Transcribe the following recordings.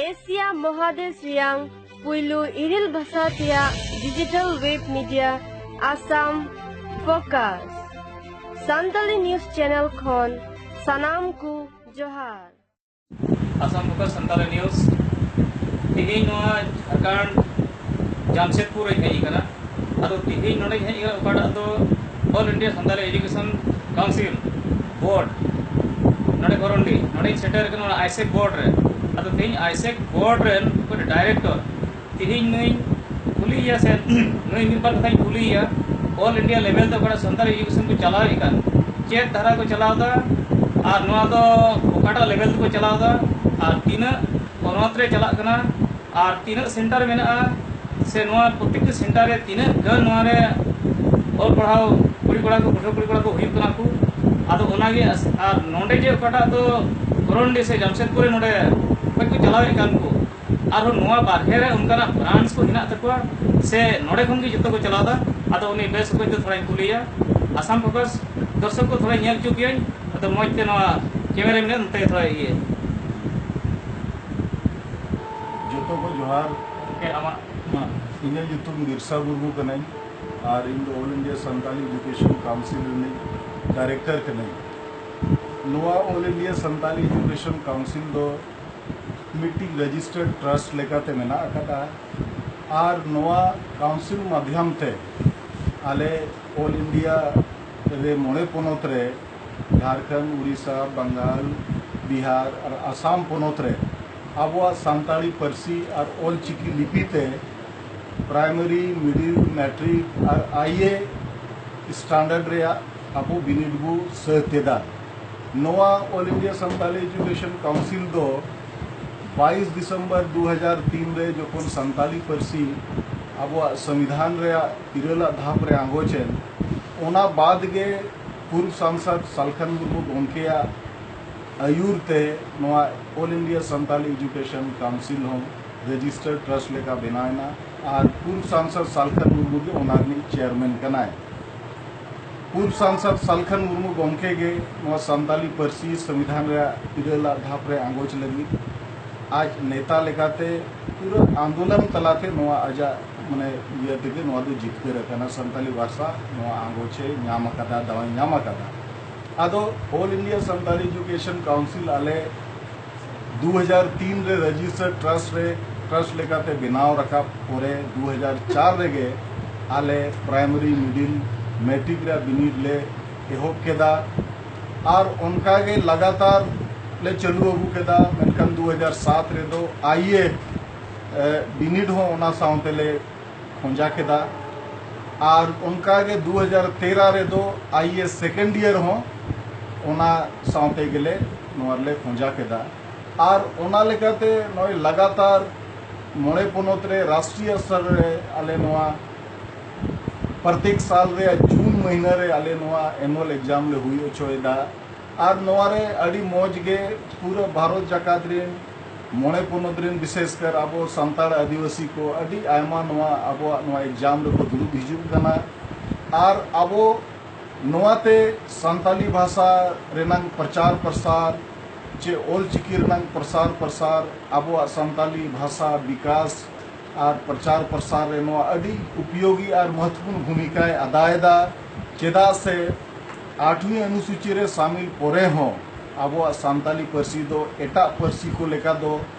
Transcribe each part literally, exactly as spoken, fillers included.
Asia ᱢᱚᱦᱟᱫᱮᱥ ᱨᱮᱭᱟᱝ ᱯᱩᱭᱞᱩ ᱤᱨᱤᱞ ᱵᱷᱟᱥᱟ ᱛᱮᱭᱟᱜ digital web media Assam Focus Santali news channel ᱠᱷᱚᱱ ᱥᱟᱱᱟᱢ ᱠᱚ ᱡᱚᱦᱟᱨ᱾ Assam focus Santali news᱾ ᱛᱮᱦᱮᱧ ᱱᱚᱣᱟ ᱡᱷᱟᱲᱠᱷᱚᱸᱰ ᱡᱟᱢᱥᱮᱫᱽᱯᱩᱨ ᱨᱮᱧ ᱦᱮᱡ ᱟᱠᱟᱱᱟ᱾ ᱟᱫᱚ ᱛᱮᱦᱮᱧ ᱱᱚᱰᱮᱧ ᱦᱮᱡ ᱟᱠᱟᱱᱟ ᱚᱠᱟᱴᱟᱜ ᱫᱚ All India Santali Education Council Board, ᱱᱚᱰᱮ ᱜᱚᱨᱚᱱᱰᱤ, ᱱᱚᱰᱮᱧ ᱥᱮᱴᱮᱨ ᱟᱠᱟᱱᱟ ᱚᱱᱟ ᱟᱭᱥᱮᱠ board ᱨᱮ᱾ ᱟᱫᱚ ᱛᱮᱦᱮᱧ ᱟᱭᱥᱮᱠ board ᱨᱮᱱ ᱚᱠᱚᱭ director, ᱛᱮᱦᱮᱧ ᱱᱩᱭ ᱠᱩᱞᱤᱭᱮᱭᱟ ᱥᱮ ᱱᱩᱭ ᱢᱤᱫ ᱵᱟᱨ ᱠᱟᱛᱷᱟᱧ ᱠᱩᱞᱤᱭᱮᱭᱟ, All India level ᱛᱮ ᱚᱠᱟᱴᱟᱜ ᱥᱟᱱᱛᱟᱲᱤ education ᱠᱚ ᱪᱟᱞᱟᱣᱮᱫ ᱠᱟᱱ, ᱪᱮᱫ ᱫᱷᱟᱨᱟ ᱠᱚ ᱪᱟᱞᱟᱣ ᱮᱫᱟ ᱟᱨ ᱱᱚᱣᱟ ᱫᱚ ᱚᱠᱟᱴᱟᱜ level ᱛᱮᱠᱚ ᱪᱟᱞᱟᱣ ᱮᱫᱟ ᱟᱨ ᱛᱤᱱᱟᱹᱜ ᱯᱚᱱᱚᱛ ᱨᱮ ᱪᱟᱞᱟᱜ ᱠᱟᱱᱟ ᱟᱨ ᱛᱤᱱᱟᱹᱜ center ᱢᱮᱱᱟᱜᱼᱟ, ᱥᱮ ᱱᱚᱣᱟ ᱯᱨᱚᱛᱮᱠᱴᱤ center ᱨᱮ ᱛᱤᱱᱟᱹᱜ ᱜᱟᱱ ᱱᱚᱣᱟ ᱨᱮ ᱚᱞ ᱯᱟᱲᱦᱟᱣ ᱠᱩᱲᱤ ᱠᱚᱲᱟ ᱠᱚ, ᱯᱟᱹᱴᱷᱩᱣᱟᱹ ᱠᱩᱲᱤ ᱠᱚᱲᱟ ᱠᱚ ᱦᱩᱭᱩᱜ ᱠᱟᱱᱟ ᱠᱚ᱾ ᱟᱫᱚ ᱚᱱᱟᱜᱮ ᱟᱥ-, ᱟᱨ ᱱᱚᱰᱮ ᱡᱮ ᱚᱠᱟᱴᱟᱜ ᱫᱚ ᱜᱚᱨᱚᱱᱰᱤ ᱥᱮ ᱡᱟᱢᱥᱮᱫᱽᱯᱩᱨ ᱨᱮ ᱱᱚᱰᱮ ᱠᱷᱚᱡ ᱠᱚ ᱪᱟᱞᱟᱣᱮᱫ ᱠᱟᱱ ᱠᱚ, ᱟᱨᱦᱚᱸ ᱱᱚᱣᱟ ᱵᱟᱨᱦᱮ ᱨᱮ ᱚᱱᱠᱟᱱᱟᱜ branch ᱠᱚ ᱦᱮᱱᱟᱜ ᱛᱟᱠᱚᱣᱟ ᱥᱮ ᱱᱚᱰᱮ ᱠᱷᱚᱱ ᱜᱮ ᱡᱚᱛᱚ ᱠᱚ ᱪᱟᱞᱟᱣ ᱮᱫᱟ? ᱟᱫᱚ ᱩᱱᱤ ᱵᱮᱥ ᱚᱠᱚᱡ ᱛᱮ ᱛᱷᱚᱲᱟᱧ ᱠᱩᱞᱤᱭᱮᱭᱟ᱾ ᱟᱥᱟᱢ ᱯᱷᱳᱠᱟᱥ ᱫᱚᱨᱥᱚᱠ ᱠᱚ ᱛᱷᱚᱲᱟᱧ ᱧᱮᱞ ᱦᱚᱪᱚ ᱯᱮᱭᱟᱹᱧ, ᱟᱫᱚ ᱢᱚᱡᱽ ᱛᱮ ᱱᱚᱣᱟ camera ᱢᱮᱱᱟᱜ ᱱᱚᱛᱮ ᱛᱷᱚᱲᱟ ᱤᱭᱟᱹ᱾ ᱡᱚᱛᱚ ᱠᱚ ᱡᱚᱦᱟᱨ᱾ ᱜᱚᱢᱠᱮ, ᱟᱢᱟᱜ? ᱢᱟ, ᱤᱧᱟᱹᱜ ᱧᱩᱛᱩᱢ ᱵᱤᱨᱥᱟ ᱢᱩᱨᱢᱩ ᱠᱟᱹᱱᱟᱹᱧ ᱟᱨ ᱤᱧ ᱫᱚ All India Santali Education Council ᱨᱤᱱᱤᱡ director ᱠᱟᱹᱱᱟᱹᱧ᱾ ᱱᱚᱣᱟ All India Santali Education Council ᱫᱚ ᱢᱤᱫᱴᱤᱡ registered trust ᱞᱮᱠᱟᱛᱮ ᱢᱮᱱᱟᱜ ᱟᱠᱟᱫᱟ ᱟᱨ ᱱᱚᱣᱟ council ᱢᱟᱫᱷᱭᱚᱢ ᱛᱮ ᱟᱞᱮ All India ᱨᱮ ᱢᱚᱬᱮ ᱯᱚᱱᱚᱛ ᱨᱮ ᱡᱷᱟᱲᱠᱷᱚᱸᱰ, ᱩᱲᱤᱥᱥᱟ, ᱵᱟᱝᱜᱟᱞ, ᱵᱤᱦᱟᱨ ᱟᱨ ᱟᱥᱟᱢ ᱯᱚᱱᱚᱛ ᱨᱮ ᱟᱵᱚᱣᱟᱜ ᱥᱟᱱᱛᱟᱲᱤ ᱯᱟᱹᱨᱥᱤ ᱟᱨ ᱚᱞ ᱪᱤᱠᱤ ᱞᱤᱯᱤ ᱛᱮ primary, middle, matric R I A standard ᱨᱮᱭᱟᱜ ᱟᱵᱚ ᱵᱤᱱᱤᱰ ᱵᱚ ᱥᱟᱹᱛ ᱮᱫᱟ᱾ ᱱᱚᱣᱟ All India Santali Education Council ᱫᱚ ᱵᱟᱭᱤᱥ ᱰᱤᱥᱮᱢᱵᱚᱨ ᱫᱩ ᱦᱟᱡᱟᱨ ᱛᱤᱱ ᱨᱮ ᱡᱚᱠᱷᱚᱱ ᱥᱟᱱᱛᱟᱞᱤ ᱯᱟᱹᱨᱥᱤ ᱟᱵᱚᱣᱟᱜ ᱥᱚᱝᱵᱤᱫᱷᱟᱱ ᱨᱮᱭᱟᱜ ᱤᱨᱟᱹᱞᱟᱜ ᱫᱷᱟᱯ ᱨᱮ ᱟᱸᱜᱚᱪ ᱮᱱ, ᱚᱱᱟ ᱵᱟᱫ ᱜᱮ ᱯᱩᱨᱵ ᱥᱟᱝᱥᱚᱫ ᱥᱟᱞᱠᱷᱟᱱ ᱢᱩᱨᱢᱩ ᱜᱚᱢᱠᱮᱭᱟᱜ ᱟᱹᱭᱩᱨ ᱛᱮ ᱱᱚᱣᱟ All India Santali Education Council ᱦᱚᱸ registered trust ᱞᱮᱠᱟ ᱵᱮᱱᱟᱣ ᱮᱱᱟ ᱟᱨ ᱯᱩᱨᱵ ᱥᱟᱝᱥᱚᱫ ᱥᱟᱞᱠᱷᱟᱱ ᱢᱩᱨᱢᱩ ᱜᱮ ᱚᱱᱟ ᱨᱤᱱᱤᱡ chairman ᱠᱟᱱᱟᱭ᱾ ᱯᱩᱨᱵ ᱥᱟᱝᱥᱚᱫ ᱥᱟᱞᱠᱷᱟᱱ ᱢᱩᱨᱢᱩ ᱜᱚᱢᱠᱮ ᱜᱮ ᱱᱚᱣᱟ ᱥᱟᱱᱛᱟᱞᱤ ᱯᱟᱹᱨᱥᱤ ᱥᱚᱝᱵᱤᱫᱷᱟᱱ ᱨᱮᱭᱟᱜ ᱤᱨᱟᱹᱞᱟᱜ ᱫᱷᱟᱯ ᱨᱮ ᱟᱸᱜᱚᱪ ᱞᱟᱹᱜᱤᱫ ᱟᱡ ᱱᱮᱛᱟ ᱞᱮᱠᱟᱛᱮ ᱯᱩᱨᱟᱹ ᱟᱱᱫᱳᱞᱚᱱ ᱛᱟᱞᱟᱛᱮ ᱱᱚᱣᱟ ᱟᱡᱟᱜ ᱢᱟᱱᱮ ᱤᱭᱟᱹ ᱛᱮᱜᱮ ᱱᱚᱣᱟ ᱫᱚ ᱡᱤᱛᱠᱟᱹᱨ ᱟᱠᱟᱱᱟ᱾ ᱥᱟᱱᱛᱟᱞᱤ ᱵᱷᱟᱥᱟ ᱱᱚᱣᱟ ᱟᱸᱜᱚᱪ ᱮ ᱧᱟᱢ ᱟᱠᱟᱫᱟ, ᱫᱟᱣ ᱮ ᱧᱟᱢ ᱟᱠᱟᱫᱟ᱾ ᱟᱫᱚ All India Santali Education Council ᱟᱞᱮ ᱫᱩ ᱦᱟᱡᱟᱨ ᱛᱤᱱ ᱨᱮ ᱨᱮᱡᱤᱥᱴᱟᱨ ᱴᱨᱟᱥᱴ ᱨᱮ, ᱴᱨᱟᱥᱴ ᱞᱮᱠᱟᱛᱮ ᱵᱮᱱᱟᱣ ᱨᱟᱠᱟᱵ ᱯᱚᱨᱮ ᱫᱩ ᱦᱟᱡᱟᱨ ᱪᱟᱨ ᱨᱮᱜᱮ ᱟᱞᱮ ᱯᱨᱟᱭᱢᱟᱨᱤ, ᱢᱤᱰᱤᱞ, ᱢᱮᱴᱨᱤᱠ ᱨᱮᱭᱟᱜ ᱵᱤᱱᱤᱰ ᱞᱮ ᱮᱦᱚᱵ ᱠᱮᱫᱟ᱾ ᱟᱨ ᱚᱱᱠᱟ ᱜᱮ ᱞᱟᱜᱟᱛᱟᱨ ᱞᱮ ᱪᱟᱹᱞᱩ ᱟᱹᱜᱩ ᱠᱮᱫᱟ᱾ ᱢᱮᱱᱠᱷᱟᱱ ᱫᱩ ᱦᱟᱡᱟᱨ ᱥᱟᱛ ᱨᱮᱫᱚ ᱟᱭᱤᱭᱮ ᱵᱤᱱᱤᱰ ᱦᱚᱸ ᱚᱱᱟ ᱥᱟᱶᱛᱮ ᱞᱮ ᱠᱷᱚᱸᱡᱟ ᱠᱮᱫᱟ᱾ ᱟᱨ ᱚᱱᱠᱟ ᱜᱮ ᱫᱩ ᱦᱟᱡᱟᱨ ᱛᱮᱨᱚ ᱨᱮᱫᱚ ᱟᱭᱤᱭᱮ ᱥᱮᱠᱮᱱᱰ ᱤᱭᱟᱨ ᱦᱚᱸ ᱚᱱᱟ ᱥᱟᱶᱛᱮ ᱜᱮᱞᱮ ᱱᱚᱣᱟ ᱨᱮᱞᱮ ᱠᱷᱚᱸᱡᱟ ᱠᱮᱫᱟ᱾ ᱟᱨ ᱚᱱᱟ ᱞᱮᱠᱟᱛᱮ ᱱᱚᱜᱼᱚᱭ ᱞᱟᱜᱟᱛᱟᱨ ᱢᱚᱬᱮ ᱯᱚᱱᱚᱛ ᱨᱮ ᱨᱟᱥᱴᱨᱤᱭᱚ ᱥᱛᱚᱨ ᱨᱮ ᱟᱞᱮ ᱱᱚᱣᱟ ᱯᱨᱚᱛᱮᱠ ᱥᱟᱞ ᱨᱮ ᱡᱩᱱ ᱢᱟᱹᱦᱱᱟᱹ ᱨᱮ ᱟᱞᱮ ᱱᱚᱣᱟ ᱮᱱᱩᱣᱟᱞ ᱮᱠᱡᱟᱢ ᱞᱮ ᱦᱩᱭ ᱦᱚᱪᱚᱭᱮᱫᱟ᱾ ᱟᱨ ᱱᱚᱣᱟ ᱨᱮ ᱟᱹᱰᱤ ᱢᱚᱡᱽ ᱜᱮ ᱯᱩᱨᱟᱹ ᱵᱷᱟᱨᱚᱛ ᱡᱟᱠᱟᱛ ᱨᱮᱱ ᱢᱚᱬᱮ ᱯᱚᱱᱚᱛ ᱨᱮᱱ, ᱵᱤᱥᱮᱥ ᱠᱟᱨ ᱟᱵᱚ ᱥᱟᱱᱛᱟᱲ ᱟᱹᱫᱤᱵᱟᱹᱥᱤ ᱠᱚ ᱟᱹᱰᱤ ᱟᱭᱢᱟ ᱱᱚᱣᱟ ᱟᱵᱚᱣᱟᱜ ᱱᱚᱣᱟ ᱮᱠᱡᱟᱢ ᱨᱮᱠᱚ ᱫᱩᱲᱩᱵ ᱦᱤᱡᱩᱜ ᱠᱟᱱᱟ᱾ ᱟᱨ ᱟᱵᱚ ᱱᱚᱣᱟᱛᱮ ᱥᱟᱱᱛᱟᱞᱤ ᱵᱷᱟᱥᱟ ᱨᱮᱱᱟᱝ ᱯᱨᱚᱪᱟᱨ ᱯᱨᱚᱥᱟᱨ ᱪᱮ ᱚᱞ ᱪᱤᱠᱤ ᱨᱮᱱᱟᱝ ᱯᱨᱚᱥᱟᱨ ᱯᱨᱚᱥᱟᱨ, ᱟᱵᱚᱣᱟᱜ ᱥᱟᱱᱛᱟᱞᱤ ᱵᱷᱟᱥᱟ ᱵᱤᱠᱟᱥ ᱟᱨ ᱯᱨᱚᱪᱟᱨ ᱯᱨᱚᱥᱟᱨ ᱨᱮ ᱱᱚᱣᱟ ᱟᱹᱰᱤ ᱩᱯᱭᱳᱜᱤ ᱟᱨ ᱢᱚᱦᱚᱛᱯᱩᱨᱱ ᱵᱷᱩᱢᱤᱠᱟᱭ ᱟᱫᱟᱭᱮᱫᱟ᱾ ᱪᱮᱫᱟᱜ ᱥᱮ ᱟᱴᱷᱣᱤ ᱚᱱᱩᱥᱩᱪᱤ ᱨᱮ ᱥᱟᱢᱤᱞ ᱯᱚᱨᱮ ᱦᱚᱸ ᱟᱵᱚᱣᱟᱜ ᱥᱟᱱᱛᱟᱞᱤ ᱯᱟᱹᱨᱥᱤ ᱫᱚ ᱮᱴᱟᱜ ᱯᱟᱹᱨᱥᱤ ᱠᱚ ᱞᱮᱠᱟ ᱫᱚ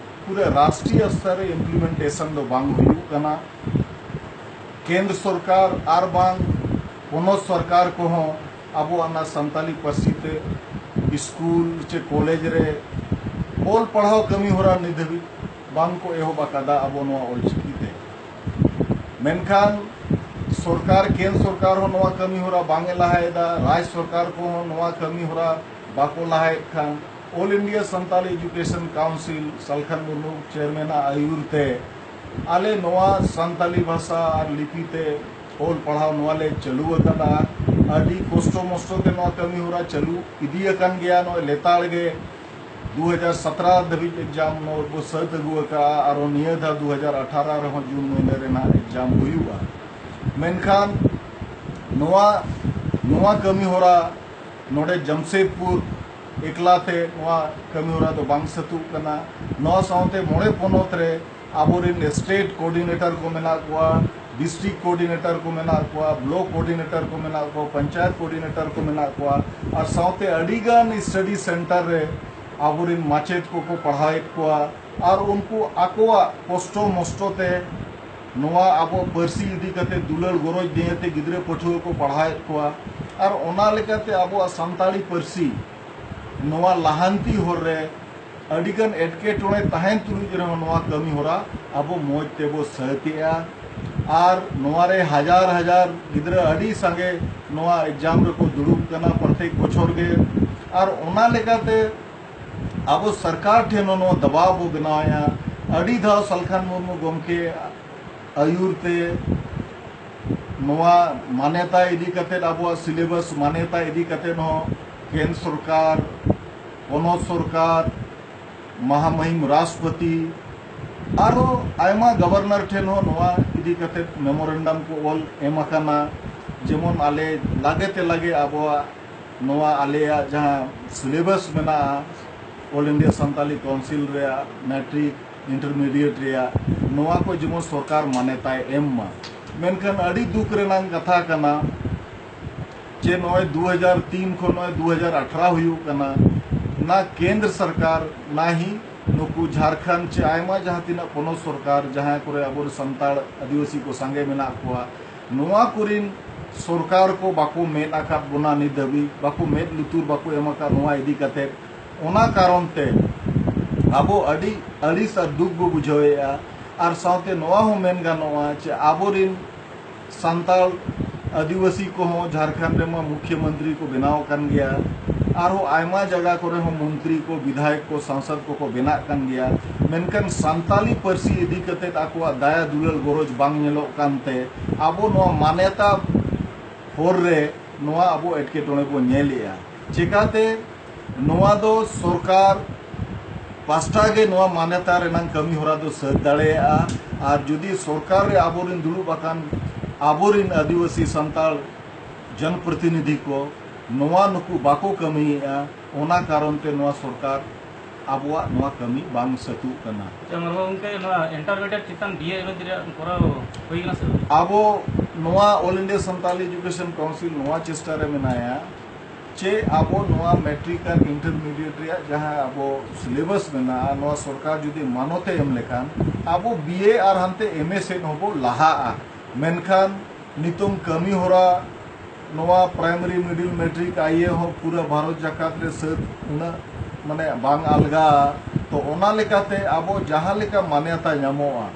ᱯᱩᱨᱟᱹ ᱨᱟᱥᱴᱨᱤᱭᱚ ᱥᱛᱚᱨ ᱨᱮ ᱤᱢᱯᱞᱤᱢᱮᱱᱴᱮᱥᱚᱱ ᱫᱚ ᱵᱟᱝ ᱦᱩᱭᱩᱜ ᱠᱟᱱᱟ᱾ ᱠᱮᱱᱫᱨᱚ ᱥᱚᱨᱠᱟᱨ ᱟᱨ ᱵᱟᱝ ᱯᱚᱱᱚᱛ ᱥᱚᱨᱠᱟᱨ ᱠᱚᱦᱚᱸ ᱟᱵᱚᱣᱟᱜ ᱚᱱᱟ ᱥᱟᱱᱛᱟᱞᱤ ᱯᱟᱹᱨᱥᱤ ᱛᱮ ᱥᱠᱩᱞ ᱪᱮ ᱠᱚᱞᱮᱡᱽ ᱨᱮ ᱚᱞ ᱯᱟᱲᱦᱟᱣ ᱠᱟᱹᱢᱤ ᱦᱚᱨᱟ ᱱᱤᱛ ᱫᱷᱟᱹᱵᱤᱡ ᱵᱟᱝ ᱠᱚ ᱮᱦᱚᱵ ᱟᱠᱟᱫᱟ ᱟᱵᱚ ᱱᱚᱣᱟ ᱚᱞᱪᱤᱠᱤ ᱛᱮ᱾ ᱢᱮᱱᱠᱷᱟᱱ ᱥᱚᱨᱠᱟᱨ, ᱠᱮᱱᱫᱨᱚ ᱥᱚᱨᱠᱟᱨ ᱦᱚᱸ ᱱᱚᱣᱟ ᱠᱟᱹᱢᱤ ᱦᱚᱨᱟ ᱵᱟᱝ ᱮ ᱞᱟᱦᱟᱭᱮᱫᱟ, ᱨᱟᱡᱽ ᱥᱚᱨᱠᱟᱨ ᱠᱚᱦᱚᱸ ᱱᱚᱣᱟ ᱠᱟᱹᱢᱤ ᱦᱚᱨᱟ ᱵᱟᱠᱚ ᱞᱟᱦᱟᱭᱮᱫ ᱠᱷᱟᱱ All India Santali Education Council Salkhan Murmu ᱪᱮᱭᱟᱨᱢᱮᱱᱟᱜ ᱟᱹᱭᱩᱨ ᱛᱮ ᱟᱞᱮ ᱱᱚᱣᱟ ᱥᱟᱱᱛᱟᱞᱤ ᱵᱷᱟᱥᱟ ᱟᱨ ᱞᱤᱯᱤ ᱛᱮ ᱚᱞ ᱯᱟᱲᱦᱟᱣ ᱱᱚᱣᱟ ᱞᱮ ᱪᱟᱹᱞᱩ ᱟᱠᱟᱫᱟ᱾ ᱟᱹᱰᱤ ᱠᱚᱥᱴᱚ ᱢᱚᱥᱴᱚ ᱛᱮ ᱱᱚᱣᱟ ᱠᱟᱹᱢᱤ ᱦᱚᱨᱟ ᱪᱟᱹᱞᱩ ᱤᱫᱤ ᱟᱠᱟᱱ ᱜᱮᱭᱟ᱾ ᱱᱚᱜᱼᱚᱭ ᱞᱮᱛᱟᱲ ᱜᱮ ᱫᱩ ᱦᱟᱡᱟᱨ ᱥᱟᱛᱨᱟ ᱫᱷᱟᱹᱵᱤᱡ ᱮᱠᱡᱟᱢ ᱱᱚᱣᱟ ᱵᱚ ᱥᱟᱹᱛ ᱟᱹᱜᱩ ᱟᱠᱟᱫᱼᱟ᱾ ᱟᱨᱚ ᱱᱤᱭᱟᱹ ᱫᱷᱟᱣ ᱫᱩ ᱦᱟᱡᱟᱨ ᱟᱴᱷᱟᱨᱚ ᱨᱮᱦᱚᱸ ᱡᱩᱱ ᱢᱟᱹᱦᱱᱟᱹ ᱨᱮᱱᱟᱜ ᱮᱠᱡᱟᱢ ᱦᱩᱭᱩᱜᱼᱟ᱾ ᱢᱮᱱᱠᱷᱟᱱ ᱱᱚᱣᱟ, ᱱᱚᱣᱟ ᱠᱟᱹᱢᱤ ᱦᱚᱨᱟ ᱱᱚᱰᱮ ᱡᱟᱢᱥᱮᱫᱽᱯᱩᱨ ᱮᱠᱞᱟ ᱛᱮ ᱱᱚᱣᱟ ᱠᱟᱹᱢᱤ ᱦᱚᱨᱟ ᱫᱚ ᱵᱟᱝ ᱥᱟᱹᱛᱩᱜ ᱠᱟᱱᱟ᱾ ᱱᱚᱣᱟ ᱥᱟᱶᱛᱮ ᱢᱚᱬᱮ ᱯᱚᱱᱚᱛ ᱨᱮ ᱟᱵᱚᱨᱮᱱ ᱥᱴᱮᱴ ᱠᱳᱚᱨᱰᱤᱱᱮᱴᱚᱨ ᱠᱚ ᱢᱮᱱᱟᱜ ᱠᱚᱣᱟ, ᱰᱤᱥᱴᱨᱤᱠᱴ ᱠᱳᱚᱨᱰᱤᱱᱮᱴᱚᱨ ᱠᱚ ᱢᱮᱱᱟᱜ ᱠᱚᱣᱟ, ᱵᱞᱚᱠ ᱠᱳᱚᱨᱰᱤᱱᱮᱴᱚᱨ ᱠᱚ ᱢᱮᱱᱟᱜ ᱠᱚᱣᱟ, ᱯᱚᱧᱪᱟᱭᱮᱛ ᱠᱳᱚᱨᱰᱤᱱᱮᱴᱚᱨ ᱠᱚ ᱢᱮᱱᱟᱜ ᱠᱚᱣᱟ, ᱟᱨ ᱥᱟᱶᱛᱮ ᱟᱹᱰᱤᱜᱟᱱ ᱥᱴᱟᱰᱤ ᱥᱮᱱᱴᱟᱨ ᱨᱮ ᱟᱵᱚᱨᱮᱱ ᱢᱟᱪᱮᱫ ᱠᱚᱠᱚ ᱯᱟᱲᱦᱟᱣᱮᱫ ᱠᱚᱣᱟ᱾ ᱟᱨ ᱩᱱᱠᱩ ᱟᱠᱚᱣᱟᱜ ᱠᱚᱥᱴᱚ ᱢᱚᱥᱴᱚ ᱛᱮ ᱱᱚᱣᱟ ᱟᱵᱚ ᱯᱟᱹᱨᱥᱤ ᱤᱫᱤ ᱠᱟᱛᱮ ᱫᱩᱞᱟᱹᱲ ᱜᱚᱨᱚᱡᱽ ᱫᱤᱭᱮ ᱛᱮ ᱜᱤᱫᱽᱨᱟᱹ ᱯᱟᱹᱴᱷᱩᱣᱟᱹ ᱠᱚ ᱯᱟᱲᱦᱟᱣᱮᱫ ᱠᱚᱣᱟ᱾ ᱟᱨ ᱚᱱᱟ ᱞᱮᱠᱟᱛᱮ ᱟᱵᱚᱣᱟᱜ ᱥᱟᱱᱛᱟᱲᱤ ᱯᱟᱹᱨᱥᱤ ᱱᱚᱣᱟ ᱞᱟᱦᱟᱱᱛᱤ ᱦᱚᱨ ᱨᱮ ᱟᱹᱰᱤᱜᱟᱱ ᱮᱴᱠᱮᱴᱚᱬᱮ ᱛᱟᱦᱮᱱ ᱛᱩᱞᱩᱡ ᱨᱮᱦᱚᱸ ᱱᱚᱣᱟ ᱠᱟᱹᱢᱤ ᱦᱚᱨᱟ ᱟᱵᱚ ᱢᱚᱡᱽ ᱛᱮᱵᱚ ᱥᱟᱹᱛᱮᱜᱼᱟ᱾ ᱟᱨ ᱱᱚᱣᱟ ᱨᱮ ᱦᱟᱡᱟᱨ ᱦᱟᱡᱟᱨ ᱜᱤᱫᱽᱨᱟᱹ ᱟᱹᱰᱤ ᱥᱟᱸᱜᱮ ᱱᱚᱣᱟ ᱮᱠᱡᱟᱢ ᱨᱮᱠᱚ ᱫᱩᱲᱩᱵ ᱠᱟᱱᱟ ᱯᱨᱚᱛᱮᱠ ᱵᱚᱪᱷᱚᱨ ᱜᱮ᱾ ᱟᱨ ᱚᱱᱟ ᱞᱮᱠᱟᱛᱮ ᱟᱵᱚ ᱥᱚᱨᱠᱟᱨ ᱴᱷᱮᱱ ᱦᱚᱸ ᱱᱚᱣᱟ ᱫᱟᱵᱟᱣ ᱵᱚ ᱵᱮᱱᱟᱣᱮᱫᱼᱟ᱾ ᱟᱹᱰᱤ ᱫᱷᱟᱣ ᱥᱟᱞᱠᱷᱟᱱ ᱢᱩᱨᱢᱩ ᱜᱚᱢᱠᱮ ᱟᱹᱭᱩᱨ ᱛᱮ ᱱᱚᱣᱟ ᱢᱟᱱᱮᱛᱟ ᱤᱫᱤ ᱠᱟᱛᱮᱫ, ᱟᱵᱚᱣᱟᱜ ᱥᱤᱞᱮᱵᱟᱥ ᱢᱟᱱᱮᱛᱟ ᱤᱫᱤ ᱠᱟᱛᱮᱫ ᱦᱚᱸ ᱠᱮᱱᱫᱨᱚ ᱥᱚᱨᱠᱟᱨ, ᱯᱚᱱᱚᱛ ᱥᱚᱨᱠᱟᱨ, ᱢᱟᱦᱟᱢᱟᱦᱤᱢ ᱨᱟᱥᱴᱨᱚᱯᱚᱛᱤ, ᱟᱨᱦᱚᱸ ᱟᱭᱢᱟ ᱜᱚᱵᱷᱚᱨᱱᱚᱨ ᱴᱷᱮᱱ ᱦᱚᱸ ᱱᱚᱣᱟ ᱤᱫᱤ ᱠᱟᱛᱮᱫ ᱢᱮᱢᱳᱨᱮᱱᱰᱟᱢ ᱠᱚ ᱚᱞ ᱮᱢ ᱟᱠᱟᱱᱟ᱾ ᱡᱮᱢᱚᱱ ᱟᱞᱮ ᱞᱟᱜᱮ ᱛᱮ ᱞᱟᱜᱮ ᱟᱵᱚᱣᱟᱜ ᱱᱚᱣᱟ ᱟᱞᱮᱭᱟᱜ ᱡᱟᱦᱟᱸ ᱥᱤᱞᱮᱵᱟᱥ ᱢᱮᱱᱟᱜᱼᱟ, ᱚᱞ ᱤᱱᱰᱤᱭᱟ ᱥᱟᱱᱛᱟᱞᱤ ᱠᱟᱣᱩᱱᱥᱤᱞ ᱨᱮᱭᱟᱜ ᱢᱮᱴᱨᱤᱠ ᱤᱱᱴᱟᱨᱢᱤᱰᱤᱭᱮᱴ ᱨᱮᱭᱟᱜ, ᱱᱚᱣᱟ ᱠᱚ ᱡᱮᱢᱚᱱ ᱥᱚᱨᱠᱟᱨ ᱢᱟᱱᱮᱛᱟᱭ ᱮᱢ ᱢᱟ᱾ ᱢᱮᱱᱠᱷᱟᱱ ᱟᱹᱰᱤ ᱫᱩᱠ ᱨᱮᱱᱟᱜ ᱠᱟᱛᱷᱟ ᱠᱟᱱᱟ ᱡᱮ ᱱᱚᱜᱼᱚᱭ ᱫᱩ ᱦᱟᱡᱟᱨ ᱛᱤᱱ ᱠᱷᱚᱱ ᱱᱚᱜᱼᱚᱭ ᱫᱩ ᱦᱟᱡᱟᱨ ᱟᱴᱷᱨᱚ ᱦᱩᱭᱩᱜ ᱠᱟᱱᱟ, ᱱᱟ ᱠᱮᱱᱫᱨᱚ ᱥᱚᱨᱠᱟᱨ, ᱱᱟ ᱦᱤ ᱱᱩᱠᱩ ᱡᱷᱟᱲᱠᱷᱚᱸᱰ ᱪᱮ ᱟᱭᱢᱟ ᱡᱟᱦᱟᱸ ᱛᱤᱱᱟᱹᱜ ᱯᱚᱱᱚᱛ ᱥᱚᱨᱠᱟᱨ, ᱡᱟᱦᱟᱸ ᱠᱚᱨᱮ ᱟᱵᱚ ᱥᱟᱱᱛᱟᱲ ᱟᱹᱫᱤᱵᱟᱹᱥᱤ ᱠᱚ ᱥᱟᱸᱜᱮ ᱢᱮᱱᱟᱜ ᱠᱚᱣᱟ, ᱱᱚᱣᱟ ᱠᱚᱨᱮᱱ ᱥᱚᱨᱠᱟᱨ ᱠᱚ ᱵᱟᱠᱚ ᱢᱮᱫ ᱟᱠᱟᱫ ᱵᱚᱱᱟ ᱱᱤᱛ ᱫᱷᱟᱹᱵᱤᱡ, ᱵᱟᱠᱚ ᱢᱮᱫ ᱞᱩᱛᱩᱨ ᱵᱟᱠᱚ ᱮᱢ ᱟᱠᱟᱫ ᱱᱚᱣᱟ ᱤᱫᱤ ᱠᱟᱛᱮᱫ᱾ ᱚᱱᱟ ᱠᱟᱨᱚᱱ ᱛᱮ ᱟᱵᱚ ᱟᱹᱰᱤ ᱟᱹᱲᱤᱥ ᱟᱨ ᱫᱩᱠ ᱵᱚ ᱵᱩᱡᱷᱟᱹᱣᱮᱫᱼᱟ᱾ ᱟᱨ ᱥᱟᱶᱛᱮ ᱱᱚᱣᱟ ᱦᱚᱸ ᱢᱮᱱ ᱜᱟᱱᱚᱜᱼᱟ ᱡᱮ ᱟᱵᱚᱨᱮᱱ ᱥᱟᱱᱛᱟᱲ ᱟᱹᱫᱤᱵᱟᱹᱥᱤ ᱠᱚᱦᱚᱸ ᱡᱷᱟᱲᱠᱷᱚᱸᱰ ᱨᱮᱢᱟ ᱢᱩᱠᱷᱭᱚᱢᱚᱱᱛᱨᱤ ᱠᱚ ᱵᱮᱱᱟᱣ ᱟᱠᱟᱱ ᱜᱮᱭᱟ, ᱟᱨᱦᱚᱸ ᱟᱭᱢᱟ ᱡᱟᱭᱜᱟ ᱠᱚᱨᱮ ᱦᱚᱸ ᱢᱚᱱᱛᱨᱤ ᱠᱚ, ᱵᱤᱫᱷᱟᱭᱚᱠ ᱠᱚ, ᱥᱟᱝᱥᱚᱫ ᱠᱚᱠᱚ ᱵᱮᱱᱟᱜ ᱠᱟᱱ ᱜᱮᱭᱟ᱾ ᱢᱮᱱᱠᱷᱟᱱ ᱥᱟᱱᱛᱟᱞᱤ ᱯᱟᱹᱨᱥᱤ ᱤᱫᱤ ᱠᱟᱛᱮᱫ ᱟᱠᱚᱣᱟᱜ ᱫᱟᱭᱟ ᱫᱩᱞᱟᱹᱲ ᱜᱚᱨᱚᱡᱽ ᱵᱟᱝ ᱧᱮᱞᱚᱜ ᱠᱟᱱᱛᱮ ᱟᱵᱚ ᱱᱚᱣᱟ ᱢᱟᱱᱮᱛᱟ ᱦᱚᱨ ᱨᱮ ᱱᱚᱣᱟ ᱟᱵᱚ ᱮᱴᱠᱮᱴᱚᱬᱮ ᱵᱚᱱ ᱧᱮᱞᱮᱜᱼᱟ᱾ ᱪᱮᱠᱟᱛᱮ ᱱᱚᱣᱟ ᱫᱚ ᱥᱚᱨᱠᱟᱨ ᱯᱟᱥᱴᱟ ᱜᱮ ᱱᱚᱣᱟ ᱢᱟᱱᱮᱛᱟ ᱨᱮᱱᱟᱜ ᱠᱟᱹᱢᱤ ᱦᱚᱨᱟ ᱫᱚ ᱥᱟᱹᱛ ᱫᱟᱲᱮᱭᱟᱜᱼᱟ᱾ ᱟᱨ ᱡᱩᱫᱤ ᱥᱚᱨᱠᱟᱨ ᱨᱮ ᱟᱵᱚᱨᱮᱱ ᱫᱩᱲᱩᱵ ᱟᱠᱟᱱ ᱟᱵᱚᱨᱮᱱ ᱟᱹᱫᱤᱵᱟᱹᱥᱤ ᱥᱟᱱᱛᱟᱲ ᱡᱚᱱᱯᱨᱚᱛᱤᱱᱤᱫᱷᱤ ᱠᱚ ᱱᱚᱣᱟ ᱱᱩᱠᱩ ᱵᱟᱠᱚ ᱠᱟᱹᱢᱤᱭᱮᱫᱼᱟ, ᱚᱱᱟ ᱠᱟᱨᱚᱱ ᱛᱮ ᱱᱚᱣᱟ ᱥᱚᱨᱠᱟᱨ ᱟᱵᱚᱣᱟᱜ ᱱᱚᱣᱟ ᱠᱟᱹᱢᱤ ᱵᱟᱝ ᱥᱟᱹᱛᱩᱜ ᱠᱟᱱᱟ᱾ ᱟᱪᱪᱷᱟ, ᱢᱟᱱᱚᱛ ᱜᱚᱢᱠᱮ, ᱱᱚᱣᱟ ᱤᱱᱴᱟᱨᱢᱤᱰᱤᱭᱮᱴ ᱪᱮᱛᱟᱱ ᱵᱤ ᱮ ᱮᱢ ᱮ ᱨᱮᱭᱟᱜ ᱠᱚᱨᱟᱣ ᱦᱩᱭ ᱠᱟᱱᱟ ᱥᱮ ᱵᱟᱝ? ᱟᱵᱚ ᱱᱚᱣᱟ All India Santali Education Council ᱱᱚᱣᱟ ᱪᱮᱥᱴᱟ ᱨᱮ ᱢᱮᱱᱟᱭᱟ ᱪᱮ ᱟᱵᱚ ᱱᱚᱣᱟ ᱢᱮᱴᱨᱤᱠ ᱟᱨ ᱤᱱᱴᱟᱨᱢᱤᱰᱤᱭᱮᱴ ᱨᱮᱭᱟᱜ ᱡᱟᱦᱟᱸ ᱟᱵᱚ ᱥᱤᱞᱮᱵᱟᱥ ᱢᱮᱱᱟᱜᱼᱟ, ᱱᱚᱣᱟ ᱥᱚᱨᱠᱟᱨ ᱡᱩᱫᱤ ᱢᱟᱱᱚᱛ ᱮ ᱮᱢ ᱞᱮᱠᱷᱟᱱ ᱟᱵᱚ ᱵᱤ ᱮ ᱟᱨ ᱦᱟᱱᱛᱮ ᱮᱢ ᱮ ᱥᱮᱫ ᱦᱚᱸᱵᱚ ᱞᱟᱦᱟᱜᱼᱟ᱾ ᱢᱮᱱᱠᱷᱟᱱ ᱱᱤᱛᱚᱝ ᱠᱟᱹᱢᱤ ᱦᱚᱨᱟ ᱱᱚᱣᱟ ᱯᱨᱟᱭᱢᱟᱨᱤ, ᱢᱤᱰᱤᱞ, ᱢᱮᱴᱨᱤᱠ, ᱟᱭ ᱮ ᱦᱚᱸ ᱯᱩᱨᱟᱹ ᱵᱷᱟᱨᱚᱛ ᱡᱟᱠᱟᱛ ᱨᱮ ᱥᱟᱹᱛ ᱩᱱᱟᱹᱜ ᱢᱟᱱᱮ ᱵᱟᱝ ᱟᱞᱜᱟ᱾ ᱛᱚ ᱚᱱᱟ ᱞᱮᱠᱟᱛᱮ ᱟᱵᱚ ᱡᱟᱦᱟᱸ ᱞᱮᱠᱟ ᱢᱟᱱᱭᱟᱛᱟ ᱧᱟᱢᱚᱜᱼᱟ,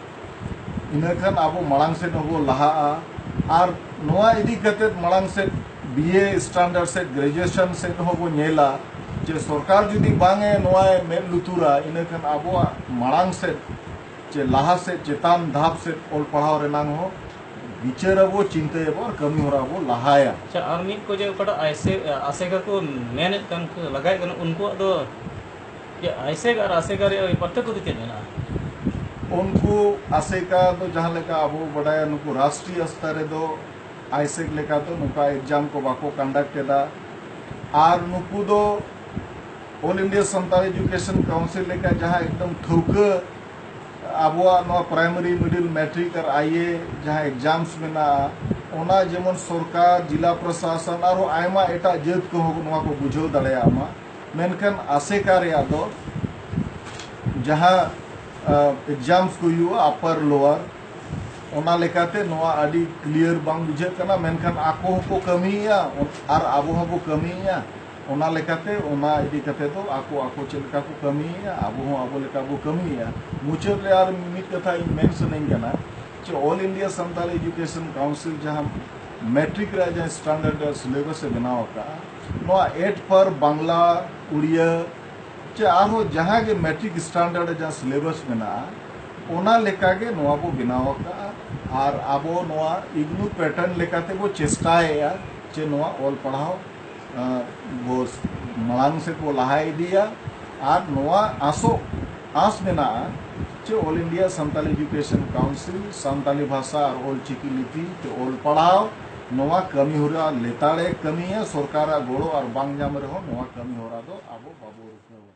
ᱤᱱᱟᱹ ᱠᱷᱟᱱ ᱟᱵᱚ ᱢᱟᱲᱟᱝ ᱥᱮᱫ ᱦᱚᱸᱵᱚ ᱞᱟᱦᱟᱜᱼᱟ᱾ ᱟᱨ ᱱᱚᱣᱟ ᱤᱫᱤ ᱠᱟᱛᱮ ᱢᱟᱲᱟᱝ ᱥᱮᱫ ᱵᱤ ᱮ ᱥᱴᱟᱱᱰᱟᱨᱰ ᱥᱮᱫ, ᱜᱨᱮᱡᱩᱭᱮᱥᱚᱱ ᱥᱮᱫ ᱦᱚᱸᱵᱚ ᱧᱮᱞᱟ ᱡᱮ ᱥᱚᱨᱠᱟᱨ ᱡᱩᱫᱤ ᱵᱟᱝ ᱮ ᱱᱚᱣᱟᱭ ᱢᱮᱫ ᱞᱩᱛᱩᱨᱟ, ᱤᱱᱟᱹ ᱠᱷᱟᱱ ᱟᱵᱚᱣᱟᱜ ᱢᱟᱲᱟᱝ ᱥᱮᱫ ᱪᱮ ᱞᱟᱦᱟ ᱥᱮᱫ, ᱪᱮᱛᱟᱱ ᱫᱷᱟᱯ ᱥᱮᱫ ᱚᱞ ᱯᱟᱲᱦᱟᱣ ᱨᱮᱱᱟᱝ ᱦᱚᱸ ᱵᱤᱪᱟᱹᱨ ᱟᱵᱚ, ᱪᱤᱱᱛᱟᱹᱭᱟᱵᱚ ᱟᱨ ᱠᱟᱹᱢᱤ ᱦᱚᱨᱟ ᱵᱚ ᱞᱟᱦᱟᱭᱟ᱾ ᱟᱪᱪᱷᱟ, ᱟᱨ ᱢᱤᱫ ᱠᱚ ᱡᱮ ᱚᱠᱟᱴᱟᱜ ᱟᱭᱥᱮ ᱟᱥᱮᱠᱟ ᱠᱚ ᱢᱮᱱᱮᱫ ᱠᱟᱱ ᱠᱚ ᱞᱟᱜᱟᱭᱮᱫ ᱠᱟᱱᱟ, ᱩᱱᱠᱩᱣᱟᱜ ᱫᱚ ᱪᱮᱫ ᱟᱭᱥᱮᱠ ᱟᱨ ᱟᱥᱮᱠᱟ ᱨᱮᱭᱟᱜ ᱯᱟᱨᱛᱷᱚᱠᱠᱚ ᱫᱚ ᱪᱮᱫ ᱢᱮᱱᱟᱜᱼᱟ? ᱩᱱᱠᱩ ᱟᱥᱮᱠᱟ ᱫᱚ ᱡᱟᱦᱟᱸ ᱞᱮᱠᱟ ᱟᱵᱚ ᱵᱟᱰᱟᱭᱟ, ᱱᱩᱠᱩ ᱨᱟᱥᱴᱨᱤᱭᱚ ᱥᱛᱚᱨ ᱨᱮᱫᱚ ᱟᱭᱥᱮᱠ ᱞᱮᱠᱟ ᱫᱚ ᱱᱚᱝᱠᱟ ᱮᱠᱡᱟᱢ ᱠᱚ ᱵᱟᱠᱚ ᱠᱚᱱᱰᱟᱠᱴ ᱮᱫᱟ᱾ ᱟᱨ ᱱᱩᱠᱩ ᱫᱚ All India Santali Education Council ᱞᱮᱠᱟ ᱡᱟᱦᱟᱸ ᱮᱠᱫᱚᱢ ᱴᱷᱟᱹᱣᱠᱟᱹ ᱟᱵᱚᱣᱟᱜ ᱱᱚᱣᱟ ᱯᱨᱟᱭᱢᱟᱨᱤ, ᱢᱤᱰᱤᱞ, ᱢᱮᱴᱨᱤᱠ ᱟᱨ ᱟᱭ ᱮ ᱡᱟᱦᱟᱸ ᱮᱠᱡᱟᱢᱥ ᱢᱮᱱᱟᱜᱼᱟ, ᱚᱱᱟ ᱡᱮᱢᱚᱱ ᱥᱚᱨᱠᱟᱨ, ᱡᱤᱞᱟ ᱯᱨᱚᱥᱟᱥᱚᱱ ᱟᱨᱦᱚᱸ ᱟᱭᱢᱟ ᱮᱴᱟᱜ ᱡᱟᱹᱛ ᱠᱚᱦᱚᱸ ᱱᱚᱣᱟ ᱠᱚ ᱵᱩᱡᱷᱟᱹᱣ ᱫᱟᱲᱮᱭᱟᱜ ᱢᱟ᱾ ᱢᱮᱱᱠᱷᱟᱱ ᱟᱥᱮᱠᱟ ᱨᱮᱭᱟᱜ ᱫᱚ ᱡᱟᱦᱟᱸ ᱮᱠᱡᱟᱢᱥ ᱠᱚ ᱦᱩᱭᱩᱜᱼᱟ, ᱟᱯᱟᱨ ᱞᱳᱣᱟᱨ, ᱚᱱᱟ ᱞᱮᱠᱟᱛᱮ ᱱᱚᱣᱟ ᱟᱹᱰᱤ ᱠᱞᱤᱭᱟᱨ ᱵᱟᱝ ᱵᱩᱡᱷᱟᱹᱜ ᱠᱟᱱᱟ᱾ ᱢᱮᱱᱠᱷᱟᱱ ᱟᱠᱚ ᱦᱚᱸᱠᱚ ᱠᱟᱹᱢᱤᱭᱮᱫᱼᱟ ᱟᱨ ᱟᱵᱚ ᱦᱚᱸᱵᱚ ᱠᱟᱹᱢᱤᱭᱮᱫᱼᱟ᱾ ᱚᱱᱟ ᱞᱮᱠᱟᱛᱮ ᱚᱱᱟ ᱤᱫᱤ ᱠᱟᱛᱮ ᱫᱚ ᱟᱠᱚ ᱟᱠᱚ ᱪᱮᱫ ᱞᱮᱠᱟ ᱠᱚ ᱠᱟᱹᱢᱤᱭᱮᱫᱼᱟ, ᱟᱵᱚ ᱦᱚᱸ ᱟᱵᱚ ᱞᱮᱠᱟ ᱵᱚ ᱠᱟᱹᱢᱤᱭᱮᱫᱼᱟ᱾ ᱢᱩᱪᱟᱹᱫ ᱨᱮ ᱟᱨ ᱢᱤᱫ ᱠᱟᱛᱷᱟ ᱤᱧ ᱢᱮᱱ ᱥᱟᱱᱟᱧ ᱠᱟᱱᱟ ᱡᱮ All India Santali Education Council ᱡᱟᱦᱟᱸ ᱢᱮᱴᱨᱤᱠ ᱨᱮᱭᱟᱜ ᱡᱟᱦᱟᱸ ᱥᱴᱟᱱᱰᱟᱨᱰ ᱥᱤᱞᱮᱵᱟᱥ ᱮ ᱵᱮᱱᱟᱣ ᱟᱠᱟᱫᱼᱟ, ᱱᱚᱣᱟ ᱮᱴ ᱯᱟᱨ ᱵᱟᱝᱞᱟ, ᱩᱲᱤᱭᱟ ᱪᱮ ᱟᱨᱦᱚᱸ ᱡᱟᱦᱟᱸ ᱜᱮ ᱢᱮᱴᱨᱤᱠ ᱥᱴᱟᱱᱰᱟᱨᱰ ᱡᱟᱦᱟᱸ ᱥᱤᱞᱮᱵᱟᱥ ᱢᱮᱱᱟᱜᱼᱟ, ᱚᱱᱟ ᱞᱮᱠᱟ ᱜᱮ ᱱᱚᱣᱟ ᱵᱚ ᱵᱮᱱᱟᱣ ᱟᱠᱟᱫᱼᱟ᱾ ᱟᱨ ᱟᱵᱚ ᱱᱚᱣᱟ ᱤᱜᱱᱩ ᱯᱮᱴᱟᱨᱱ ᱞᱮᱠᱟᱛᱮ ᱵᱚ ᱪᱮᱥᱴᱟᱭᱮᱫᱼᱟ ᱡᱮ ᱱᱚᱣᱟ ᱚᱞ ᱯᱟᱲᱦᱟᱣ ᱟᱸ, ᱵᱚ ᱢᱟᱲᱟᱝ ᱥᱮᱫ ᱵᱚ ᱞᱟᱦᱟ ᱤᱫᱤᱭᱟ᱾ ᱟᱨ ᱱᱚᱣᱟ ᱟᱥᱚᱜ, ᱟᱸᱥ ᱢᱮᱱᱟᱜᱼᱟ ᱡᱮ All India Santali Education Council Santali ᱵᱷᱟᱥᱟ ᱟᱨ ᱚᱞ ᱪᱤᱠᱤ ᱞᱤᱯᱤ ᱛᱮ ᱚᱞ ᱯᱟᱲᱦᱟᱣ ᱱᱚᱣᱟ ᱠᱟᱹᱢᱤ ᱦᱚᱨᱟ ᱞᱮᱛᱟᱲᱮ ᱠᱟᱹᱢᱤᱭᱟ᱾ ᱥᱚᱨᱠᱟᱨᱟᱜ ᱜᱚᱲᱚ ᱟᱨ ᱵᱟᱝ ᱧᱟᱢ ᱨᱮᱦᱚᱸ ᱱᱚᱣᱟ ᱠᱟᱹᱢᱤ ᱦᱚᱨᱟ ᱫᱚ ᱟᱵᱚ ᱵᱟᱵᱚ ᱨᱩᱠᱷᱟᱹᱣᱟ᱾